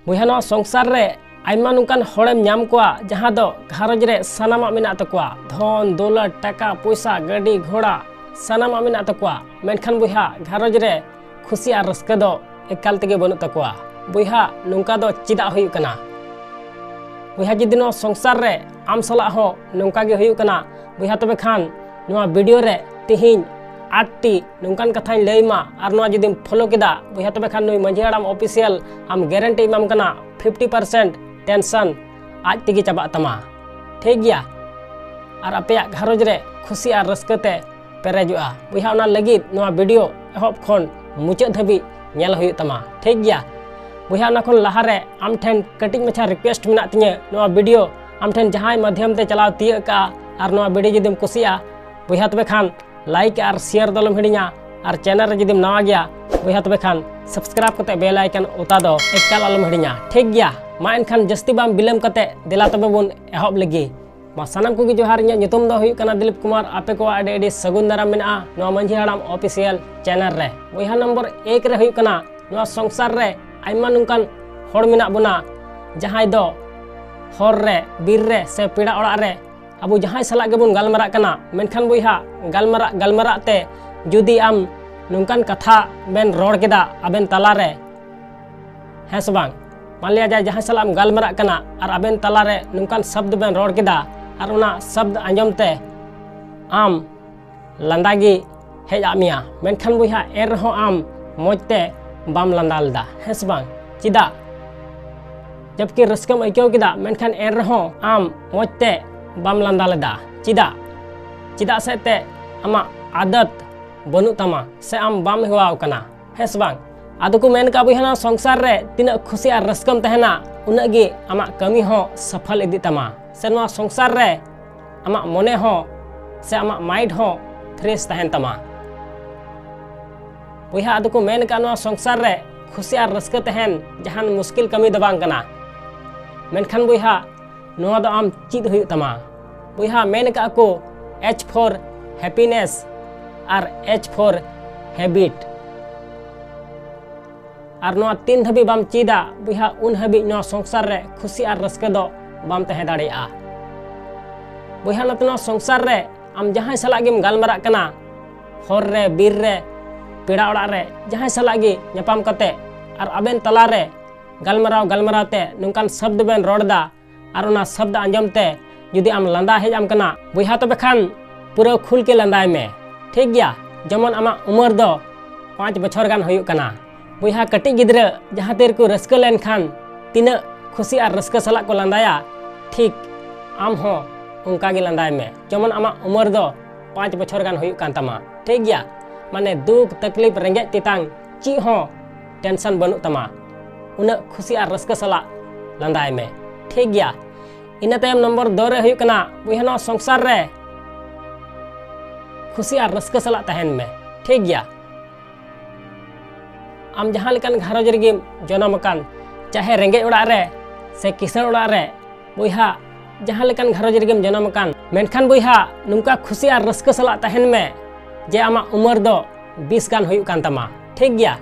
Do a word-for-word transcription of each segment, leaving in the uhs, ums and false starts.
ᱵᱚᱭᱦᱟ, ᱱᱚᱣᱟ ᱥᱚᱝᱥᱟᱨ ᱨᱮ ᱟᱭᱢᱟ ᱱᱚᱝᱠᱟᱱ ᱦᱚᱲᱮᱢ ᱧᱟᱢ ᱠᱚᱣᱟ, ᱡᱟᱦᱟᱸ ᱫᱚ ᱜᱷᱟᱨᱚᱸᱡᱽ ᱨᱮ ᱥᱟᱱᱟᱢᱟᱜ ᱢᱮᱱᱟᱜ ᱛᱟᱠᱚᱣᱟ, ᱫᱷᱚᱱ ᱫᱚᱞᱚᱛ, ᱴᱟᱠᱟ ᱯᱚᱭᱥᱟ, ᱜᱟᱹᱰᱤ ᱜᱷᱚᱲᱟ, ᱥᱟᱱᱟᱢᱟᱜ ᱢᱮᱱᱟᱜ ᱛᱟᱠᱚᱣᱟ, ᱢᱮᱱᱠᱷᱟᱱ ᱵᱚᱭᱦᱟ, ᱜᱷᱟᱨᱚᱸᱡᱽ ᱨᱮ ᱠᱷᱩᱥᱤ ᱟᱨ ᱨᱟᱹᱥᱠᱟᱹ ᱫᱚ ᱮᱠᱟᱞ ᱛᱮᱜᱮ ᱵᱟᱹᱱᱩᱜ ᱛᱟᱠᱚᱣᱟ᱾ ᱵᱚᱭᱦᱟ, ᱱᱚᱝᱠᱟ ᱫᱚ ᱪᱮᱫᱟᱜ ᱦᱩᱭᱩᱜ ᱠᱟᱱᱟ? ᱵᱚᱭᱦᱟ, ᱡᱩᱫᱤ ᱱᱚᱣᱟ ᱥᱚᱝᱥᱟᱨ ᱨᱮ ᱟᱢ ᱥᱟᱞᱟᱜ ᱦᱚᱸ ᱱᱚᱝᱠᱟ ᱜᱮ ᱦᱩᱭᱩᱜ ᱠᱟᱱᱟ, ᱵᱚᱭᱦᱟ, ᱛᱚᱵᱮ ᱠᱷᱟᱱ ᱱᱚᱣᱟ ᱵᱷᱤᱰᱤᱭᱳ ᱨᱮ ᱛᱮᱦᱮᱧ ᱟᱴ ᱴᱤ ᱱᱚᱝᱠᱟᱱ ᱠᱟᱛᱷᱟᱧ ᱞᱟᱹᱭ ᱢᱟ, ᱟᱨ ᱱᱚᱣᱟ ᱡᱩᱫᱤᱢ ᱯᱷᱳᱞᱳ ᱠᱮᱫᱟ, ᱵᱚᱭᱦᱟ, ᱛᱚᱵᱮ ᱠᱷᱟᱱ ᱱᱩᱭ ᱢᱟᱹᱡᱷᱤ ᱦᱟᱲᱟᱢ ᱚᱯᱷᱤᱥᱤᱭᱟᱞ ᱟᱢ ᱜᱮᱨᱮᱱᱴᱤ ᱮᱢᱟᱢ ᱠᱟᱱᱟ, ᱯᱷᱤᱯᱴᱤ ᱯᱟᱨᱥᱮᱱᱴ ᱴᱮᱱᱥᱚᱱ ᱟᱡ ᱛᱮᱜᱮ ᱪᱟᱵᱟᱜ ᱛᱟᱢᱟ᱾ ᱴᱷᱤᱠ ᱜᱮᱭᱟ? ᱟᱨ ᱟᱯᱮᱭᱟᱜ ᱜᱷᱟᱨᱚᱸᱡᱽ ᱨᱮ ᱠᱷᱩᱥᱤ ᱟᱨ ᱨᱟᱹᱥᱠᱟᱹ ᱛᱮ ᱯᱮᱨᱮᱡᱚᱜᱼᱟ᱾ ᱵᱚᱭᱦᱟ, ᱚᱱᱟ ᱞᱟᱹᱜᱤᱫ ᱱᱚᱣᱟ ᱵᱷᱤᱰᱤᱭᱳ ᱮᱦᱚᱵ ᱠᱷᱚᱱ ᱢᱩᱪᱟᱹᱫ ᱫᱷᱟᱹᱵᱤᱡ ᱧᱮᱞ ᱦᱩᱭᱩᱜ ᱛᱟᱢᱟ᱾ ᱴᱷᱤᱠ ᱜᱮᱭᱟ? ᱵᱚᱭᱦᱟ, ᱚᱱᱟ ᱠᱷᱚᱱ ᱞᱟᱦᱟᱨᱮ ᱟᱢ ᱴᱷᱮᱱ ᱠᱟᱹᱴᱤᱡ ᱢᱟᱪᱷᱟ ᱨᱤᱠᱩᱭᱮᱥᱴ ᱢᱮᱱᱟᱜ ᱛᱤᱧᱟᱹ, ᱱᱚᱣᱟ ᱵᱷᱤᱰᱤᱭᱳ ᱟᱢ ᱴᱷᱮᱱ ᱡᱟᱦᱟᱸᱭ ᱢᱟᱫᱽᱫᱷᱚᱢ ᱛᱮ ᱪᱟᱞᱟᱣ ᱛᱤᱭᱟᱹᱜ ᱠᱟᱜᱼᱟ, ᱟᱨ ᱱᱚᱣᱟ ᱵᱷᱤᱰᱤᱭᱳ ᱡᱩᱫᱤᱢ ᱠᱩᱥᱤᱭᱟᱜᱼᱟ, ᱵᱚᱭᱦᱟ, ᱛᱚᱵᱮ ᱠᱷᱟᱱ ᱞᱟᱭᱤᱠ ᱟᱨ ᱥᱮᱭᱟᱨ ᱫᱚ ᱟᱞᱚᱢ ᱦᱤᱲᱤᱧᱟ, ᱟᱨ ᱪᱮᱱᱮᱞ ᱨᱮ ᱡᱩᱫᱤᱢ ᱱᱟᱣᱟ ᱜᱮᱭᱟ, ᱵᱚᱭᱦᱟ, ᱛᱚᱵᱮ ᱠᱷᱟᱱ ᱥᱟᱵᱥᱠᱨᱟᱭᱤᱵ ᱠᱟᱛᱮ ᱵᱮᱞ ᱟᱭᱠᱚᱱ ᱚᱛᱟ ᱫᱚ ᱮᱠᱟᱞ ᱟᱞᱚᱢ ᱦᱤᱲᱤᱧᱟ᱾ ᱴᱷᱤᱠ ᱜᱮᱭᱟ? ᱢᱟ ᱮᱱᱠᱷᱟᱱ ᱡᱟᱹᱥᱛᱤ ᱵᱟᱝ ᱵᱤᱞᱚᱢ ᱠᱟᱛᱮ ᱫᱮᱞᱟ ᱛᱚᱵᱮ ᱵᱚᱱ ᱮᱦᱚᱵ ᱞᱮᱜᱮ᱾ ᱢᱟ ᱥᱟᱱᱟᱢ ᱠᱚᱜᱮ ᱡᱚᱦᱟᱨ, ᱤᱧᱟᱹᱜ ᱧᱩᱛᱩᱢ ᱫᱚ ᱦᱩᱭᱩᱜ ᱠᱟᱱᱟ ᱫᱤᱞᱤᱯ ᱠᱩᱢᱟᱨ᱾ ᱟᱯᱮ ᱠᱚᱣᱟᱜ ᱟᱹᱰᱤ ᱟᱹᱰᱤ ᱥᱟᱹᱜᱩᱱ ᱫᱟᱨᱟᱢ ᱢᱮᱱᱟᱜᱼᱟ ᱱᱚᱣᱟ ᱢᱟᱹᱡᱷᱤ ᱦᱟᱲᱟᱢ ᱚᱯᱷᱤᱥᱤᱭᱟᱞ ᱪᱮᱱᱮᱞ ᱨᱮ᱾ ᱵᱚᱭᱦᱟ, ᱱᱚᱢᱵᱚᱨ ᱮᱠ ᱨᱮ ᱦᱩᱭᱩᱜ ᱠᱟᱱᱟ, ᱱᱚᱣᱟ ᱥᱚᱝᱥᱟᱨ ᱨᱮ ᱟᱭᱢᱟ ᱱᱚᱝᱠᱟᱱ ᱦᱚᱲ ᱢᱮᱱᱟᱜ ᱵᱚᱱᱟ, ᱡᱟᱦᱟᱸᱭ ᱫᱚ ᱦᱚᱨ ᱨᱮ, ᱵᱤᱨ ᱨᱮ ᱥᱮ ᱯᱮᱲᱟ ᱚᱲᱟᱜ ᱨᱮ ᱟᱵᱚ ᱡᱟᱦᱟᱸᱭ ᱥᱟᱞᱟᱜ ᱜᱮᱵᱚᱱ ᱜᱟᱞᱢᱟᱨᱟᱜ ᱠᱟᱱᱟ, ᱢᱮᱱᱠᱷᱟᱱ ᱵᱚᱭᱦᱟ, ᱜᱟᱞᱢᱟᱨᱟᱜ ᱜᱟᱞᱢᱟᱨᱟᱜ ᱛᱮ ᱡᱩᱫᱤ ᱟᱢ ᱱᱚᱝᱠᱟᱱ ᱠᱟᱛᱷᱟ ᱵᱮᱱ ᱨᱚᱲ ᱠᱮᱫᱟ ᱟᱵᱮᱱ ᱛᱟᱞᱟᱨᱮ, ᱦᱮᱸ ᱥᱮ ᱵᱟᱝ? ᱢᱟᱱᱞᱤᱭᱟ ᱡᱟᱦᱟᱸᱭ ᱥᱟᱞᱟᱜ ᱮᱢ ᱜᱟᱞᱢᱟᱨᱟᱜ ᱠᱟᱱᱟ ᱟᱨ ᱟᱵᱮᱱ ᱛᱟᱞᱟᱨᱮ ᱱᱚᱝᱠᱟᱱ ᱥᱚᱵᱫ ᱵᱮᱱ ᱨᱚᱲ ᱠᱮᱫᱟ ᱟᱨ ᱚᱱᱟ ᱥᱚᱵᱫ ᱟᱸᱡᱚᱢ ᱛᱮ ᱟᱢ ᱞᱟᱸᱫᱟ ᱜᱮ ᱦᱮᱡ ᱟᱫ ᱢᱮᱭᱟ, ᱢᱮᱱᱠᱷᱟᱱ ᱵᱚᱭᱦᱟ, ᱮᱱ ᱨᱮᱦᱚᱸ ᱟᱢ ᱢᱚᱡᱽ ᱛᱮ ᱵᱟᱢ ᱞᱟᱸᱫᱟ ᱞᱮᱫᱟ, ᱦᱮᱸ ᱥᱮ ᱵᱟᱝ? ᱪᱮᱫᱟᱜ? ᱡᱚᱵᱠᱤ ᱨᱟᱹᱥᱠᱟᱹᱢ ᱟᱹᱭᱠᱟᱹᱣ ᱠᱮᱫᱟ, ᱢᱮᱱᱠᱷᱟᱱ ᱮᱱ ᱨᱮᱦᱚᱸ ᱟᱢ ᱢᱚᱡᱽ ᱛᱮ ᱵᱟᱢ ᱞᱟᱸᱫᱟ ᱞᱮᱫᱟ᱾ ᱪᱮᱫᱟᱜ? ᱪᱮᱫᱟᱜ ᱥᱮ ᱛᱮ ᱟᱢᱟᱜ ᱟᱫᱚᱛ ᱵᱟᱹᱱᱩᱜ ᱛᱟᱢᱟ ᱥᱮ ᱟᱢ ᱵᱟᱢ ᱦᱮᱣᱟᱣ ᱠᱟᱱᱟ, ᱦᱮᱸ ᱥᱮ ᱵᱟᱝ? ᱟᱫᱚ ᱠᱚ ᱢᱮᱱ ᱠᱟᱜᱼᱟ, ᱵᱚᱭᱦᱟ, ᱱᱚᱣᱟ ᱥᱚᱝᱥᱟᱨ ᱨᱮ ᱛᱤᱱᱟᱹᱜ ᱠᱷᱩᱥᱤ ᱟᱨ ᱨᱟᱹᱥᱠᱟᱹᱢ ᱛᱟᱦᱮᱱᱟ, ᱩᱱᱟᱹᱜ ᱜᱮ ᱟᱢᱟᱜ ᱠᱟᱹᱢᱤ ᱦᱚᱸ ᱥᱟᱯᱷᱚᱞ ᱤᱫᱤᱜ ᱛᱟᱢᱟ, ᱥᱮ ᱱᱚᱣᱟ ᱥᱚᱝᱥᱟᱨ ᱨᱮ ᱟᱢᱟᱜ ᱢᱚᱱᱮ ᱦᱚᱸ ᱥᱮ ᱟᱢᱟᱜ ᱢᱟᱭᱤᱱᱰ ᱦᱚᱸ ᱯᱷᱨᱮᱥ ᱛᱟᱦᱮᱱ ᱛᱟᱢᱟ᱾ ᱵᱚᱭᱦᱟ, ᱟᱫᱚ ᱠᱚ ᱢᱮᱱ ᱠᱟᱜᱼᱟ, ᱱᱚᱣᱟ ᱥᱚᱝᱥᱟᱨ ᱨᱮ ᱠᱷᱩᱥᱤ ᱟᱨ ᱨᱟᱹᱥᱠᱟᱹ ᱛᱟᱦᱮᱱ ᱡᱟᱦᱟᱱ ᱢᱩᱥᱠᱤᱞ ᱠᱟᱹᱢᱤ ᱫᱚ ᱵᱟᱝ ᱠᱟᱱᱟ, ᱢᱮᱱᱠᱷᱟᱱ ᱵᱚᱭᱦᱟ, ᱱᱚᱣᱟ ᱫᱚ ᱟᱢ ᱪᱮᱫ ᱦᱩᱭᱩᱜ ᱛᱟᱢᱟ? ᱵᱚᱭᱦᱟ, ᱢᱮᱱ ᱠᱟᱜᱼᱟ ᱠᱚ, H for happiness R H for habit᱾ ᱟᱨ ᱱᱚᱣᱟ ᱛᱤᱱ ᱫᱷᱟᱹᱵᱤᱡ ᱵᱟᱢ ᱪᱮᱫᱟ ᱵᱚᱭᱦᱟ, ᱩᱱ ᱦᱟᱹᱵᱤᱡ ᱱᱚᱣᱟ ᱥᱚᱝᱥᱟᱨ ᱨᱮ ᱠᱷᱩᱥᱤ ᱟᱨ ᱨᱟᱹᱥᱠᱟᱹ ᱫᱚ ᱵᱟᱢ ᱛᱟᱦᱮᱸ ᱫᱟᱲᱮᱭᱟᱜᱼᱟ᱾ ᱵᱚᱭᱦᱟ, ᱱᱚᱛᱮ ᱱᱚᱣᱟ ᱥᱚᱝᱥᱟᱨ ᱨᱮ ᱟᱢ ᱡᱟᱦᱟᱸᱭ ᱥᱟᱞᱟᱜ ᱜᱮᱢ ᱜᱟᱞᱢᱟᱨᱟᱜ ᱠᱟᱱᱟ, ᱦᱚᱨ ᱨᱮ, ᱵᱤᱨ ᱨᱮ, ᱯᱮᱲᱟ ᱚᱲᱟᱜ ᱨᱮ, ᱡᱟᱦᱟᱸᱭ ᱥᱟᱞᱟᱜ ᱜᱮ ᱧᱟᱯᱟᱢ ᱠᱟᱛᱮ ᱟᱨ ᱟᱵᱮᱱ ᱛᱟᱞᱟ ᱨᱮ ᱜᱟᱞᱢᱟᱨᱟᱣ ᱜᱟᱞᱢᱟᱨᱟᱣ ᱛᱮ ᱱᱚᱝᱠᱟᱱ ᱥᱚᱵᱫ ᱵᱮᱱ ᱨᱚᱲ ᱮᱫᱟ ᱟᱨ ᱚᱱᱟ ᱥᱚᱵᱫ ᱟᱸᱡᱚᱢ ᱛᱮ ᱡᱩᱫᱤ ᱟᱢ ᱞᱟᱸᱫᱟ ᱦᱮᱡ ᱟᱢ ᱠᱟᱱᱟ ᱵᱚᱭᱦᱟ, ᱛᱚᱵᱮ ᱠᱷᱟᱱ ᱯᱩᱨᱟᱹ ᱠᱷᱩᱞ ᱠᱮ ᱞᱟᱸᱫᱟᱭ ᱢᱮ, ᱴᱷᱤᱠ ᱜᱮᱭᱟ? ᱡᱮᱢᱚᱱ ᱟᱢᱟᱜ ᱩᱢᱮᱨ ᱫᱚ ᱯᱟᱸᱪ ᱵᱚᱪᱷᱚᱨ ᱜᱟᱱ ᱦᱩᱭᱩᱜ ᱠᱟᱱᱟ᱾ ᱵᱚᱭᱦᱟ, ᱠᱟᱹᱴᱤᱡ ᱜᱤᱫᱽᱨᱟᱹ ᱡᱟᱦᱟᱸ ᱛᱤ ᱨᱮᱠᱚ ᱨᱟᱹᱥᱠᱟᱹ ᱞᱮᱱᱠᱷᱟᱱ ᱛᱤᱱᱟᱹᱜ ᱠᱷᱩᱥᱤ ᱟᱨ ᱨᱟᱹᱥᱠᱟᱹ ᱥᱟᱞᱟᱜ ᱠᱚ ᱞᱟᱸᱫᱟᱭᱟ, ᱴᱷᱤᱠ ᱟᱢ ᱦᱚᱸ ᱚᱱᱠᱟ ᱜᱮ ᱞᱟᱸᱫᱟᱭ ᱢᱮ, ᱡᱮᱢᱚᱱ ᱟᱢᱟᱜ ᱩᱢᱮᱨ ᱫᱚ ᱯᱟᱸᱪ ᱵᱚᱪᱷᱚᱨ ᱜᱟᱱ ᱦᱩᱭᱩᱜ ᱠᱟᱱ ᱛᱟᱢᱟ, ᱴᱷᱤᱠ ᱜᱮᱭᱟ? ᱢᱟᱱᱮ ᱫᱩᱠ, ᱛᱟᱠᱞᱤᱯ, ᱨᱮᱸᱜᱮᱡ ᱛᱮᱛᱟᱝ ᱪᱮᱫ ᱦᱚᱸ ᱴᱮᱱᱥᱚᱱ ᱵᱟᱹᱱᱩᱜ ᱛᱟᱢᱟ᱾ ᱩᱱᱟᱹᱜ ᱠᱷᱩᱥᱤ ᱟᱨ ᱨᱟᱹᱥᱠᱟᱹ ᱥᱟᱞᱟᱜ ᱞᱟᱸᱫᱟᱭ ᱢᱮ, ᱴᱷᱤᱠ ᱜᱮᱭᱟ? ᱤᱱᱟᱹ ᱛᱟᱭᱚᱢ ᱱᱚᱢᱵᱚᱨ ᱫᱚ ᱨᱮ ᱦᱩᱭᱩᱜ ᱠᱟᱱᱟ, ᱵᱚᱭᱦᱟ, ᱱᱚᱣᱟ ᱥᱚᱝᱥᱟᱨ ᱨᱮ ᱠᱷᱩᱥᱤ ᱟᱨ ᱨᱟᱹᱥᱠᱟᱹ ᱥᱟᱞᱟᱜ ᱛᱟᱦᱮᱱ ᱢᱮ, ᱴᱷᱤᱠ ᱜᱮᱭᱟ? ᱟᱢ ᱡᱟᱦᱟᱸ ᱞᱮᱠᱟᱱ ᱜᱷᱟᱨᱚᱸᱡᱽ ᱨᱮᱜᱮᱢ ᱡᱚᱱᱚᱢ ᱟᱠᱟᱱ, ᱪᱟᱦᱮ ᱨᱮᱸᱜᱮᱡ ᱚᱲᱟᱜ ᱨᱮ ᱥᱮ ᱠᱤᱥᱟᱹᱬ ᱚᱲᱟᱜ ᱨᱮ, ᱵᱚᱭᱦᱟ, ᱡᱟᱦᱟᱸ ᱞᱮᱠᱟᱱ ᱜᱷᱟᱨᱚᱸᱡᱽ ᱨᱮᱜᱮᱢ ᱡᱚᱱᱚᱢ ᱟᱠᱟᱱ, ᱢᱮᱱᱠᱷᱟᱱ ᱵᱚᱭᱦᱟ, ᱱᱚᱝᱠᱟ ᱠᱷᱩᱥᱤ ᱟᱨ ᱨᱟᱹᱥᱠᱟᱹ ᱥᱟᱞᱟᱜ ᱛᱟᱦᱮᱱ ᱢᱮ ᱡᱮ ᱟᱢᱟᱜ ᱩᱢᱮᱨ ᱫᱚ ᱵᱤᱥ ᱜᱟᱱ ᱦᱩᱭᱩᱜ ᱠᱟᱱ ᱛᱟᱢᱟ, ᱴᱷᱤᱠ ᱜᱮᱭᱟ?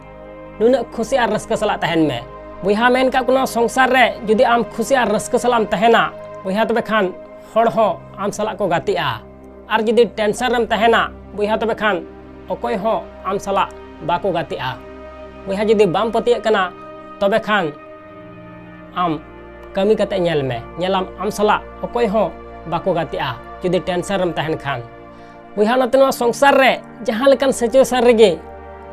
ᱱᱩᱱᱟᱹᱜ ᱠᱷᱩᱥᱤ ᱟᱨ ᱨᱟᱹᱥᱠᱟᱹ ᱥᱟᱞᱟᱜ ᱛᱟᱦᱮᱱ ᱢᱮ᱾ ᱵᱚᱭᱦᱟ, ᱢᱮᱱ ᱠᱟᱜ ᱠᱚ, ᱱᱚᱣᱟ ᱥᱚᱝᱥᱟᱨ ᱨᱮ ᱡᱩᱫᱤ ᱟᱢ ᱠᱷᱩᱥᱤ ᱟᱨ ᱨᱟᱹᱥᱠᱟᱹ ᱥᱟᱞᱟᱜ ᱮᱢ ᱛᱟᱦᱮᱱᱟ ᱵᱚᱭᱦᱟ, ᱛᱚᱵᱮ ᱠᱷᱟᱱ ᱦᱚᱲ ᱦᱚᱸ ᱟᱢ ᱥᱟᱞᱟᱜ ᱠᱚ ᱜᱟᱛᱮᱜᱼᱟ᱾ ᱟᱨ ᱡᱩᱫᱤ ᱴᱮᱱᱥᱚᱱ ᱨᱮᱢ ᱛᱟᱦᱮᱱᱟ ᱵᱚᱭᱦᱟ, ᱛᱚᱵᱮ ᱠᱷᱟᱱ ᱚᱠᱚᱭ ᱦᱚᱸ ᱟᱢ ᱥᱟᱞᱟᱜ ᱵᱟᱠᱚ ᱜᱟᱛᱮᱜᱼᱟ᱾ ᱵᱚᱭᱦᱟ, ᱡᱩᱫᱤ ᱵᱟᱢ ᱯᱟᱹᱛᱭᱟᱹᱜ ᱠᱟᱱᱟ, ᱛᱚᱵᱮ ᱠᱷᱟᱱ ᱟᱢ ᱠᱟᱹᱢᱤ ᱠᱟᱛᱮ ᱧᱮᱞ ᱢᱮ, ᱧᱮᱞᱟᱢ ᱟᱢ ᱥᱟᱞᱟᱜ ᱚᱠᱚᱭ ᱦᱚᱸ ᱵᱟᱠᱚ ᱜᱟᱛᱮᱜᱼᱟ ᱡᱩᱫᱤ ᱴᱮᱱᱥᱚᱱ ᱨᱮᱢ ᱛᱟᱦᱮᱱ ᱠᱷᱟᱱ᱾ ᱵᱚᱭᱦᱟ, ᱱᱚᱛᱮ ᱱᱚᱣᱟ ᱥᱚᱝᱥᱟᱨ ᱨᱮ ᱡᱟᱦᱟᱸ ᱞᱮᱠᱟᱱ ᱥᱤᱪᱩᱭᱮᱥᱚᱱ ᱨᱮᱜᱮ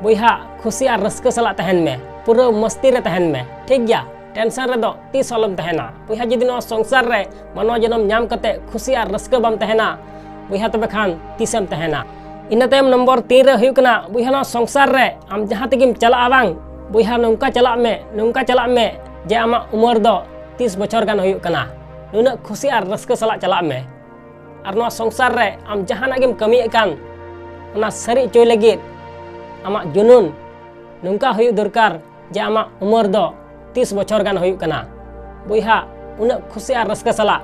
ᱵᱚᱭᱦᱟ, ᱠᱷᱩᱥᱤ ᱟᱨ ᱨᱟᱹᱥᱠᱟᱹ ᱥᱟᱞᱟᱜ ᱛᱟᱦᱮᱱ ᱢᱮ, ᱯᱩᱨᱟᱹ ᱢᱚᱥᱛᱤ ᱨᱮ ᱛᱟᱦᱮᱱ ᱢᱮ, ᱴᱷᱤᱠ ᱜᱮᱭᱟ? ᱴᱮᱱᱥᱚᱱ ᱨᱮᱫᱚ ᱛᱤᱥ ᱦᱚᱸ ᱟᱞᱚᱢ ᱛᱟᱦᱮᱱᱟ᱾ ᱵᱚᱭᱦᱟ, ᱡᱩᱫᱤ ᱱᱚᱣᱟ ᱥᱚᱝᱥᱟᱨ ᱨᱮ ᱢᱟᱱᱣᱟ ᱡᱚᱱᱚᱢ ᱧᱟᱢ ᱠᱟᱛᱮ ᱠᱷᱩᱥᱤ ᱟᱨ ᱨᱟᱹᱥᱠᱟᱹ ᱵᱟᱢ ᱛᱟᱦᱮᱱᱟ ᱵᱚᱭᱦᱟ, ᱛᱚᱵᱮ ᱠᱷᱟᱱ ᱛᱤᱥᱮᱢ ᱛᱟᱦᱮᱱᱟ? ᱤᱱᱟᱹ ᱛᱟᱭᱚᱢ ᱱᱚᱢᱵᱚᱨ ᱛᱤᱱ ᱨᱮ ᱦᱩᱭᱩᱜ ᱠᱟᱱᱟ, ᱵᱚᱭᱦᱟ, ᱱᱚᱣᱟ ᱥᱚᱝᱥᱟᱨ ᱨᱮ ᱟᱢ ᱡᱟᱦᱟᱸ ᱛᱮᱜᱮᱢ ᱪᱟᱞᱟᱜᱼᱟ ᱵᱟᱝ ᱵᱚᱭᱦᱟ, ᱱᱚᱝᱠᱟ ᱪᱟᱞᱟᱜ ᱢᱮ, ᱱᱚᱝᱠᱟ ᱪᱟᱞᱟᱜ ᱢᱮ ᱡᱮ ᱟᱢᱟᱜ ᱩᱢᱮᱨ ᱫᱚ ᱛᱤᱥ ᱵᱚᱪᱷᱚᱨ ᱜᱟᱱ ᱦᱩᱭᱩᱜ ᱠᱟᱱᱟ᱾ ᱱᱩᱱᱟᱹᱜ ᱠᱷᱩᱥᱤ ᱟᱨ ᱨᱟᱹᱥᱠᱟᱹ ᱥᱟᱞᱟᱜ ᱪᱟᱞᱟᱜ ᱢᱮ᱾ ᱟᱨ ᱱᱚᱣᱟ ᱥᱚᱝᱥᱟᱨ ᱨᱮ ᱟᱢ ᱡᱟᱦᱟᱱᱟᱜ ᱜᱮᱢ ᱠᱟᱹᱢᱤᱭᱮᱫ ᱠᱟᱱ, ᱚᱱᱟ ᱥᱟᱹᱨᱤ ᱦᱚᱪᱚᱭ ᱞᱟᱹᱜᱤᱫ ᱟᱢᱟᱜ ᱡᱩᱱᱩᱱ ᱱᱚᱝᱠᱟ ᱦᱩᱭᱩᱜ ᱫᱚᱨᱠᱟᱨ ᱡᱮ ᱟᱢᱟᱜ ᱩᱢᱮᱨ ᱫᱚ ᱛᱤᱥ ᱵᱚᱪᱷᱚᱨ ᱜᱟᱱ ᱦᱩᱭᱩᱜ ᱠᱟᱱᱟ᱾ ᱵᱚᱭᱦᱟ, ᱩᱱᱟᱹᱜ ᱠᱷᱩᱥᱤ ᱟᱨ ᱨᱟᱹᱥᱠᱟᱹ ᱥᱟᱞᱟᱜ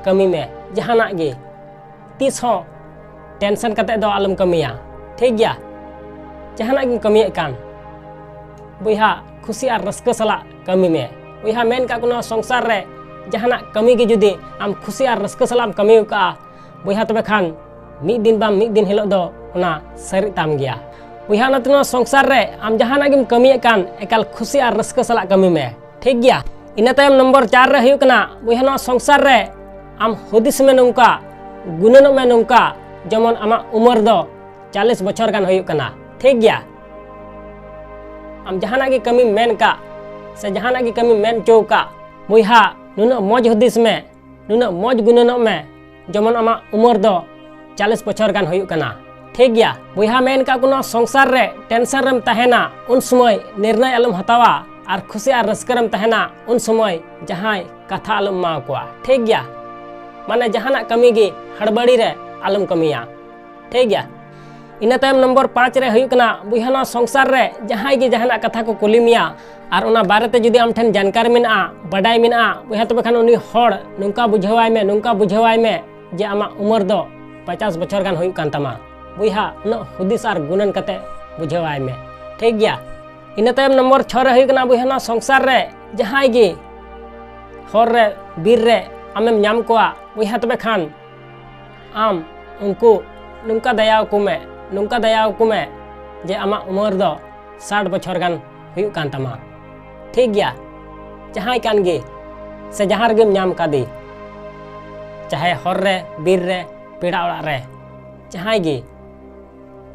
ᱠᱟᱹᱢᱤ ᱢᱮ ᱡᱟᱦᱟᱱᱟᱜ ᱜᱮ᱾ ᱛᱤᱥ ᱦᱚᱸ ᱴᱮᱱᱥᱚᱱ ᱠᱟᱛᱮ ᱫᱚ ᱟᱞᱚᱢ ᱠᱟᱹᱢᱤᱭᱟ, ᱴᱷᱤᱠ ᱜᱮᱭᱟ? ᱡᱟᱦᱟᱱᱟᱜ ᱜᱮᱢ ᱠᱟᱹᱢᱤᱭᱮᱫ ᱠᱟᱱ, ᱵᱚᱭᱦᱟ, ᱠᱷᱩᱥᱤ ᱟᱨ ᱨᱟᱹᱥᱠᱟᱹ ᱥᱟᱞᱟᱜ ᱠᱟᱹᱢᱤ ᱢᱮ᱾ ᱵᱚᱭᱦᱟ, ᱢᱮᱱ ᱠᱟᱜ ᱠᱚ, ᱱᱚᱣᱟ ᱥᱚᱝᱥᱟᱨ ᱨᱮ ᱡᱟᱦᱟᱱᱟᱜ ᱠᱟᱹᱢᱤ ᱜᱮ ᱡᱩᱫᱤ ᱟᱢ ᱠᱷᱩᱥᱤ ᱟᱨ ᱨᱟᱹᱥᱠᱟᱹ ᱥᱟᱞᱟᱜ ᱮᱢ ᱠᱟᱹᱢᱤ ᱟᱠᱟᱫᱼᱟ, ᱵᱚᱭᱦᱟ, ᱛᱚᱵᱮ ᱠᱷᱟᱱ ᱢᱤᱫ ᱫᱤᱱ ᱵᱟᱝ ᱢᱤᱫ ᱫᱤᱱ ᱦᱤᱞᱳᱜ ᱫᱚ ᱚᱱᱟ ᱥᱟᱹᱨᱤᱜ ᱛᱟᱢ ᱜᱮᱭᱟ᱾ ᱵᱚᱭᱦᱟ, ᱚᱱᱟᱛᱮ ᱱᱚᱣᱟ ᱥᱚᱝᱥᱟᱨ ᱨᱮ ᱟᱢ ᱡᱟᱦᱟᱱᱟᱜ ᱜᱮᱢ ᱠᱟᱹᱢᱤᱭᱮᱫ ᱠᱟᱱ, ᱮᱠᱟᱞ ᱠᱷᱩᱥᱤ ᱟᱨ ᱨᱟᱹᱥᱠᱟᱹ ᱥᱟᱞᱟᱜ ᱠᱟᱹᱢᱤ ᱢᱮ, ᱴᱷᱤᱠ ᱜᱮᱭᱟ? ᱤᱱᱟᱹ ᱛᱟᱭᱚᱢ ᱱᱚᱢᱵᱚᱨ ᱪᱟᱨ ᱨᱮ ᱦᱩᱭᱩᱜ ᱠᱟᱱᱟ, ᱵᱚᱭᱦᱟ, ᱱᱚᱣᱟ ᱥᱚᱝᱥᱟᱨ ᱨᱮ ᱟᱢ ᱦᱩᱫᱤᱥ ᱢᱮ ᱱᱚᱝᱠᱟ, ᱜᱩᱱᱟᱹᱱᱚᱜ ᱢᱮ ᱱᱚᱝᱠᱟ, ᱡᱮᱢᱚᱱ ᱟᱢᱟᱜ ᱩᱢᱮᱨ ᱫᱚ ᱪᱟᱞᱤᱥ ᱵᱚᱪᱷᱚᱨ ᱜᱟᱱ ᱦᱩᱭᱩᱜ ᱠᱟᱱᱟ, ᱴᱷᱤᱠ ᱜᱮᱭᱟ? ᱟᱢ ᱡᱟᱦᱟᱱᱟᱜ ᱜᱮ ᱠᱟᱹᱢᱤᱢ ᱢᱮᱱ ᱠᱟᱜ ᱥᱮ ᱡᱟᱦᱟᱱᱟᱜ ᱜᱮ ᱠᱟᱹᱢᱤᱢ ᱢᱮᱱ ᱦᱚᱪᱚ ᱠᱟᱜ, ᱵᱚᱭᱦᱟ, ᱱᱩᱱᱟᱹᱜ ᱢᱚᱡᱽ ᱦᱩᱫᱤᱥ ᱢᱮ, ᱱᱩᱱᱟᱹᱜ ᱢᱚᱡᱽ ᱜᱩᱱᱟᱹᱱᱚᱜ ᱢᱮ, ᱡᱮᱢᱚᱱ ᱟᱢᱟᱜ ᱩᱢᱮᱨ ᱫᱚ ᱪᱟᱞᱤᱥ ᱵᱚᱪᱷᱚᱨ ᱜᱟᱱ ᱦᱩᱭᱩᱜ ᱠᱟᱱᱟ, ᱴᱷᱤᱠ ᱜᱮᱭᱟ? ᱵᱚᱭᱦᱟ, ᱢᱮᱱ ᱠᱟᱜ ᱠᱚ, ᱱᱚᱣᱟ ᱥᱚᱝᱥᱟᱨ ᱨᱮ ᱴᱮᱱᱥᱚᱱ ᱨᱮᱢ ᱛᱟᱦᱮᱱᱟ, ᱩᱱ ᱥᱚᱢᱚᱭ ᱱᱤᱨᱱᱚᱭ ᱟᱞᱚᱢ ᱦᱟᱛᱟᱣᱟ, ᱟᱨ ᱠᱷᱩᱥᱤ ᱟᱨ ᱨᱟᱹᱥᱠᱟᱹ ᱨᱮᱢ ᱛᱟᱦᱮᱱᱟ, ᱩᱱ ᱥᱚᱢᱚᱭ ᱡᱟᱦᱟᱸᱭ ᱠᱟᱛᱷᱟ ᱟᱞᱚᱢ ᱮᱢᱟ ᱠᱚᱣᱟ, ᱴᱷᱤᱠ ᱜᱮᱭᱟ? ᱢᱟᱱᱮ, ᱡᱟᱦᱟᱱᱟᱜ ᱠᱟᱹᱢᱤ ᱜᱮ ᱦᱟᱲᱵᱟᱲᱤ ᱨᱮ ᱟᱞᱚᱢ ᱠᱟᱹᱢᱤᱭᱟ, ᱴᱷᱤᱠ ᱜᱮᱭᱟ? ᱤᱱᱟᱹ ᱛᱟᱭᱚᱢ ᱱᱚᱢᱵᱚᱨ ᱯᱟᱸᱪ ᱨᱮ ᱦᱩᱭᱩᱜ ᱠᱟᱱᱟ, ᱵᱚᱭᱦᱟ, ᱱᱚᱣᱟ ᱥᱚᱝᱥᱟᱨ ᱨᱮ ᱡᱟᱦᱟᱸᱭ ᱜᱮ ᱡᱟᱦᱟᱱᱟᱜ ᱠᱟᱛᱷᱟ ᱠᱚ ᱠᱩᱞᱤ ᱢᱮᱭᱟ ᱟᱨ ᱚᱱᱟ ᱵᱟᱨᱮᱛᱮ ᱡᱩᱫᱤ ᱟᱢ ᱴᱷᱮᱱ ᱡᱟᱱᱠᱟᱨ ᱢᱮᱱᱟᱜᱼᱟ, ᱵᱟᱰᱟᱭ ᱢᱮᱱᱟᱜᱼᱟ, ᱵᱚᱭᱦᱟ, ᱛᱚᱵᱮ ᱠᱷᱟᱱ ᱩᱱᱤ ᱦᱚᱲ ᱱᱚᱝᱠᱟ ᱵᱩᱡᱷᱟᱹᱣᱟᱭ ᱢᱮ, ᱱᱚᱝᱠᱟ ᱵᱩᱡᱷᱟᱹᱣᱟᱭ ᱢᱮ ᱡᱮ ᱟᱢᱟᱜ ᱩᱢᱮᱨ ᱫᱚ ᱯᱚᱪᱟᱥ ᱵᱚᱪᱷᱚᱨ ᱜᱟᱱ ᱦᱩᱭᱩᱜ ᱠᱟᱱ ᱛᱟᱢᱟ᱾ ᱵᱚᱭᱦᱟ, ᱩᱱᱟᱹᱜ ᱦᱩᱫᱤᱥ ᱟᱨ ᱜᱩᱱᱟᱹᱱ ᱠᱟᱛᱮ ᱵᱩᱡᱷᱟᱹᱣᱟᱭ ᱢᱮ, ᱴᱷᱤᱠ ᱜᱮᱭᱟ? ᱤᱱᱟᱹ ᱛᱟᱭᱚᱢ ᱱᱚᱢᱵᱚᱨ ᱪᱷᱚ ᱨᱮ ᱦᱩᱭᱩᱜ ᱠᱟᱱᱟ, ᱵᱚᱭᱦᱟ, ᱱᱚᱣᱟ ᱥᱚᱝᱥᱟᱨ ᱨᱮ ᱡᱟᱦᱟᱸᱭ ᱜᱮ ᱦᱚᱨ ᱨᱮ, ᱵᱤᱨ ᱨᱮ ᱟᱢᱮᱢ ᱧᱟᱢ ᱠᱚᱣᱟ, ᱵᱚᱭᱦᱟ, ᱛᱚᱵᱮ ᱠᱷᱟᱱ ᱟᱢ ᱩᱱᱠᱩ ᱱᱚᱝᱠᱟ ᱫᱟᱭᱟ ᱟᱠᱚ ᱢᱮ, ᱱᱚᱝᱠᱟ ᱫᱟᱭᱟ ᱟᱠᱚ ᱢᱮ ᱡᱮ ᱟᱢᱟᱜ ᱩᱢᱮᱨ ᱫᱚ ᱥᱟᱴ ᱵᱚᱪᱷᱚᱨ ᱜᱟᱱ ᱦᱩᱭᱩᱜ ᱠᱟᱱ ᱛᱟᱢᱟ, ᱴᱷᱤᱠ ᱜᱮᱭᱟ? ᱡᱟᱦᱟᱸᱭ ᱠᱟᱱ ᱜᱮ, ᱥᱮ ᱡᱟᱦᱟᱸ ᱨᱮᱜᱮᱢ ᱧᱟᱢ ᱠᱟᱫᱮ, ᱪᱟᱦᱮ ᱦᱚᱨ ᱨᱮ, ᱵᱤᱨ ᱨᱮ, ᱯᱮᱲᱟ ᱚᱲᱟᱜ ᱨᱮ, ᱡᱟᱦᱟᱸᱭ ᱜᱮ,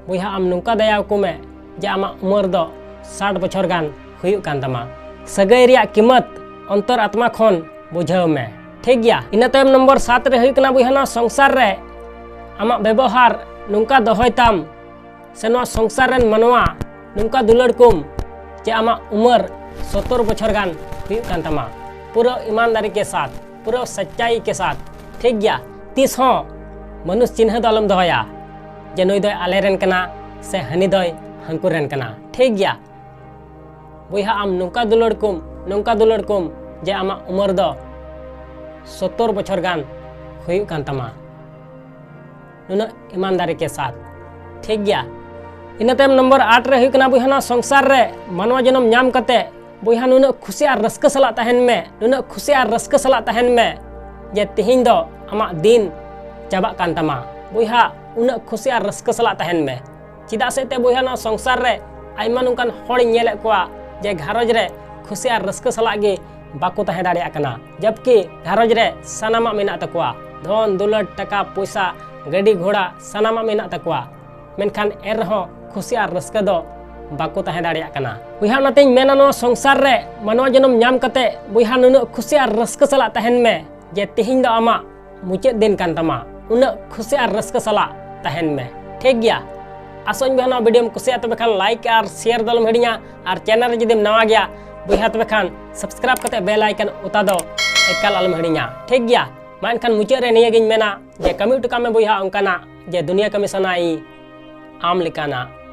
ᱵᱚᱭᱦᱟ, ᱟᱢ ᱱᱚᱝᱠᱟ ᱫᱟᱭᱟ ᱟᱠᱚ ᱢᱮ ᱡᱮ ᱟᱢᱟᱜ ᱩᱢᱮᱨ ᱫᱚ ᱥᱟᱴ ᱵᱚᱪᱷᱚᱨ ᱜᱟᱱ ᱦᱩᱭᱩᱜ ᱠᱟᱱ ᱛᱟᱢᱟ᱾ ᱥᱟᱹᱜᱟᱹᱭ ᱨᱮᱭᱟᱜ ᱠᱤᱢᱟᱹᱛ ᱚᱱᱛᱚᱨ ᱟᱛᱢᱟ ᱠᱷᱚᱱ ᱵᱩᱡᱷᱟᱹᱣ ᱢᱮ, ᱴᱷᱤᱠ ᱜᱮᱭᱟ? ᱤᱱᱟᱹ ᱛᱟᱭᱚᱢ ᱱᱚᱢᱵᱚᱨ ᱥᱟᱛ ᱨᱮ ᱦᱩᱭᱩᱜ ᱠᱟᱱᱟ, ᱵᱚᱭᱦᱟ, ᱱᱚᱣᱟ ᱥᱚᱝᱥᱟᱨ ᱨᱮ ᱟᱢᱟᱜ ᱵᱮᱵᱚᱦᱟᱨ ᱱᱚᱝᱠᱟ ᱫᱚᱦᱚᱭ ᱛᱟᱢ, ᱥᱮ ᱱᱚᱣᱟ ᱥᱚᱝᱥᱟᱨ ᱨᱮᱱ ᱢᱟᱱᱣᱟ ᱱᱚᱝᱠᱟ ᱫᱩᱞᱟᱹᱲ ᱠᱚᱢ ᱡᱮ ᱟᱢᱟᱜ ᱩᱢᱮᱨ ᱥᱚᱛᱛᱚᱨ ᱵᱚᱪᱷᱚᱨ ᱜᱟᱱ ᱦᱩᱭᱩᱜ ᱠᱟᱱ ᱛᱟᱢᱟ, ᱯᱩᱨᱟᱹ ᱤᱢᱟᱱᱫᱟᱨᱤ ᱠᱮ ᱥᱟᱛ, ᱯᱩᱨᱟᱹ ᱥᱟᱪᱪᱟᱭᱤ ᱠᱮ ᱥᱟᱛ, ᱴᱷᱤᱠ ᱜᱮᱭᱟ? ᱛᱤᱥ ᱦᱚᱸ ᱢᱟᱹᱱᱩᱥ ᱪᱤᱱᱦᱟᱹ ᱫᱚ ᱟᱞᱚᱢ ᱫᱚᱦᱚᱭᱟ ᱡᱮ ᱱᱩᱭ ᱫᱚᱭ ᱟᱞᱮ ᱨᱮᱱ ᱠᱟᱱᱟ ᱥᱮ ᱦᱟᱹᱱᱤ ᱫᱚᱭ ᱦᱟᱹᱱᱠᱩ ᱨᱮᱱ ᱠᱟᱱᱟ, ᱴᱷᱤᱠ ᱜᱮᱭᱟ? ᱵᱚᱭᱦᱟ, ᱟᱢ ᱱᱚᱝᱠᱟ ᱫᱩᱞᱟᱹᱲ ᱠᱚᱢ, ᱱᱚᱝᱠᱟ ᱫᱩᱞᱟᱹᱲ ᱠᱚᱢ ᱡᱮ ᱟᱢᱟᱜ ᱩᱢᱮᱨ ᱫᱚ ᱥᱚᱛᱛᱚᱨ ᱵᱚᱪᱷᱚᱨ ᱜᱟᱱ ᱦᱩᱭᱩᱜ ᱠᱟᱱ ᱛᱟᱢᱟ, ᱱᱩᱱᱟᱹᱜ ᱤᱢᱟᱱᱫᱟᱨᱤ ᱠᱮ ᱥᱟᱛ, ᱴᱷᱤᱠ ᱜᱮᱭᱟ? ᱤᱱᱟᱹ ᱛᱟᱭᱚᱢ ᱱᱚᱢᱵᱚᱨ ᱟᱴ ᱨᱮ ᱦᱩᱭᱩᱜ ᱠᱟᱱᱟ, ᱵᱚᱭᱦᱟ, ᱱᱚᱣᱟ ᱥᱚᱝᱥᱟᱨ ᱨᱮ ᱢᱟᱱᱣᱟ ᱡᱚᱱᱚᱢ ᱧᱟᱢ ᱠᱟᱛᱮ, ᱵᱚᱭᱦᱟ, ᱱᱩᱱᱟᱹᱜ ᱠᱷᱩᱥᱤ ᱟᱨ ᱨᱟᱹᱥᱠᱟᱹ ᱥᱟᱞᱟᱜ ᱛᱟᱦᱮᱱ ᱢᱮ, ᱱᱩᱱᱟᱹᱜ ᱠᱷᱩᱥᱤ ᱟᱨ ᱨᱟᱹᱥᱠᱟᱹ ᱥᱟᱞᱟᱜ ᱛᱟᱦᱮᱱ ᱢᱮ ᱡᱮ ᱛᱮᱦᱮᱧ ᱫᱚ ᱟᱢᱟᱜ ᱫᱤᱱ ᱪᱟᱵᱟᱜ ᱠᱟᱱ ᱛᱟᱢᱟ᱾ ᱵᱚᱭᱦᱟ, ᱩᱱᱟᱹᱜ ᱠᱷᱩᱥᱤ ᱟᱨ ᱨᱟᱹᱥᱠᱟᱹ ᱥᱟᱞᱟᱜ ᱛᱟᱦᱮᱱ ᱢᱮ᱾ ᱪᱮᱫᱟᱜ ᱥᱮ ᱛᱮ, ᱵᱚᱭᱦᱟ, ᱱᱚᱣᱟ ᱥᱚᱝᱥᱟᱨ ᱨᱮ ᱟᱭᱢᱟ ᱱᱚᱝᱠᱟᱱ ᱦᱚᱲᱤᱧ ᱧᱮᱞᱮᱫ ᱠᱚᱣᱟ ᱡᱮ ᱜᱷᱟᱨᱚᱸᱡᱽ ᱨᱮ ᱠᱷᱩᱥᱤ ᱟᱨ ᱨᱟᱹᱥᱠᱟᱹ ᱥᱟᱞᱟᱜ ᱜᱮ ᱵᱟᱠᱚ ᱛᱟᱦᱮᱸ ᱫᱟᱲᱮᱭᱟᱜ ᱠᱟᱱᱟ, ᱡᱚᱵᱠᱤ ᱜᱷᱟᱨᱚᱸᱡᱽ ᱨᱮ ᱥᱟᱱᱟᱢᱟᱜ ᱢᱮᱱᱟᱜ ᱛᱟᱠᱚᱣᱟ, ᱫᱷᱚᱱ ᱫᱩᱞᱟᱹᱲ, ᱴᱟᱠᱟ ᱯᱚᱭᱥᱟ, ᱜᱟᱹᱰᱤ ᱜᱷᱚᱲᱟ, ᱥᱟᱱᱟᱢᱟᱜ ᱢᱮᱱᱟᱜ ᱛᱟᱠᱚᱣᱟ, ᱢᱮᱱᱠᱷᱟᱱ ᱮᱱ ᱨᱮᱦᱚᱸ ᱠᱷᱩᱥᱤ ᱟᱨ ᱨᱟᱹᱥᱠᱟᱹ ᱫᱚ ᱵᱟᱠᱚ ᱛᱟᱦᱮᱸ ᱫᱟᱲᱮᱭᱟᱜ ᱠᱟᱱᱟ᱾ ᱵᱚᱭᱦᱟ, ᱚᱱᱟᱛᱤᱧ ᱢᱮᱱᱟ, ᱱᱚᱣᱟ ᱥᱚᱝᱥᱟᱨ ᱨᱮ ᱢᱟᱱᱣᱟ ᱡᱚᱱᱚᱢ ᱧᱟᱢ ᱠᱟᱛᱮ, ᱵᱚᱭᱦᱟ, ᱱᱩᱱᱟᱹᱜ ᱠᱷᱩᱥᱤ ᱟᱨ ᱨᱟᱹᱥᱠᱟᱹ ᱥᱟᱞᱟᱜ ᱛᱟᱦᱮᱱ ᱢᱮ ᱡᱮ ᱛᱮᱦᱮᱧ ᱫᱚ ᱟᱢᱟᱜ ᱢᱩᱪᱟᱹᱫ ᱫᱤᱱ ᱠᱟᱱ ᱛᱟᱢᱟ᱾ ᱩᱱᱟᱹᱜ ᱠᱷᱩᱥᱤ ᱟᱨ ᱨᱟᱹᱥᱠᱟᱹ ᱥᱟᱞᱟᱜ ᱛᱟᱦᱮᱱ ᱢᱮ, ᱴᱷᱤᱠ ᱜᱮᱭᱟ? ᱟᱥᱚᱜ ᱟᱹᱧ, ᱵᱚᱭᱦᱟ, ᱱᱚᱣᱟ ᱵᱷᱤᱰᱤᱭᱳᱢ ᱠᱩᱥᱤᱭᱟᱜᱼᱟ, ᱛᱚᱵᱮ ᱠᱷᱟᱱ ᱞᱟᱭᱤᱠ ᱟᱨ ᱥᱮᱭᱟᱨ ᱫᱚ ᱟᱞᱚᱢ ᱦᱤᱲᱤᱧᱟ, ᱟᱨ ᱪᱮᱱᱮᱞ ᱨᱮ ᱡᱩᱫᱤᱢ ᱱᱟᱣᱟ ᱜᱮᱭᱟ, ᱵᱚᱭᱦᱟ, ᱛᱚᱵᱮ ᱠᱷᱟᱱ ᱥᱟᱵᱥᱠᱨᱟᱭᱤᱵ ᱠᱟᱛᱮ ᱵᱮᱞ ᱟᱭᱠᱚᱱ ᱚᱛᱟ ᱫᱚ ᱮᱠᱟᱞ ᱟᱞᱚᱢ ᱦᱤᱲᱤᱧᱟ, ᱴᱷᱤᱠ ᱜᱮᱭᱟ? ᱢᱟ ᱮᱱᱠᱷᱟᱱ ᱢᱩᱪᱟᱹᱫ ᱨᱮ ᱱᱤᱭᱟᱹᱜᱤᱧ ᱢᱮᱱᱟ ᱡᱮ ᱠᱟᱹᱢᱤ ᱦᱚᱴᱚ ᱠᱟᱜ ᱢᱮ, ᱵᱚᱭᱦᱟ, ᱚᱱᱠᱟᱱᱟᱜ ᱡᱮ ᱫᱩᱱᱤᱭᱟᱹ ᱠᱟᱹᱢᱤ ᱥᱟᱱᱟᱭ ᱟᱢ ᱞᱮᱠᱟᱱᱟᱜ᱾